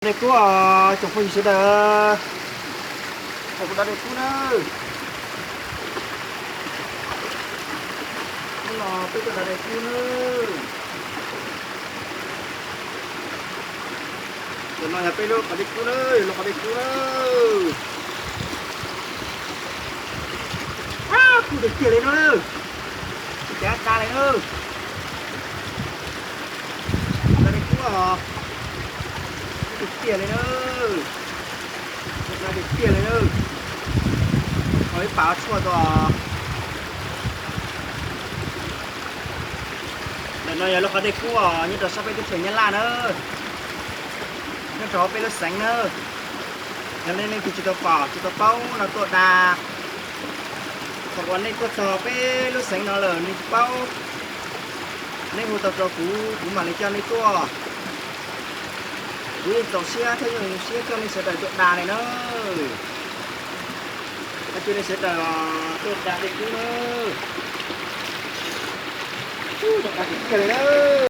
Dej kub os tsoom phooj ywg sawv daws, kuv da dej kub nawb. Hnub no peb tuaj da dej kub nawb. Ntawm no yog peb lub qhov dej kub nawb, lub qhov dej kub nawb. Kub tiag tiag li nawb, tsis cav da li nawb. Da dej kub os, kub tiag tiag li nawb. Da tiag tiag li nawb. Ho ib pas tshuaj tos. Ntawm no yog lub qhov dej kub os, nyob rau sab peb teb chaws Nyab Laj nawb, nyob rau hauv peb lub xeev nawb. Yog nej leej twg tsis tau pom tsis tau paub no tuaj da. Thaum uas nej tuaj txog peb lub xeev no lawm nej tsis paub, nej hu tau rau kuv, kuv mam li coj nej tuaj. Kuv yeej txaus siab thiab yeej zoo siab coj nej sawv daws tuaj da li nawb. Coj nej sawv daws tuaj da dej kub nawb. Da tiag tiag li nawb.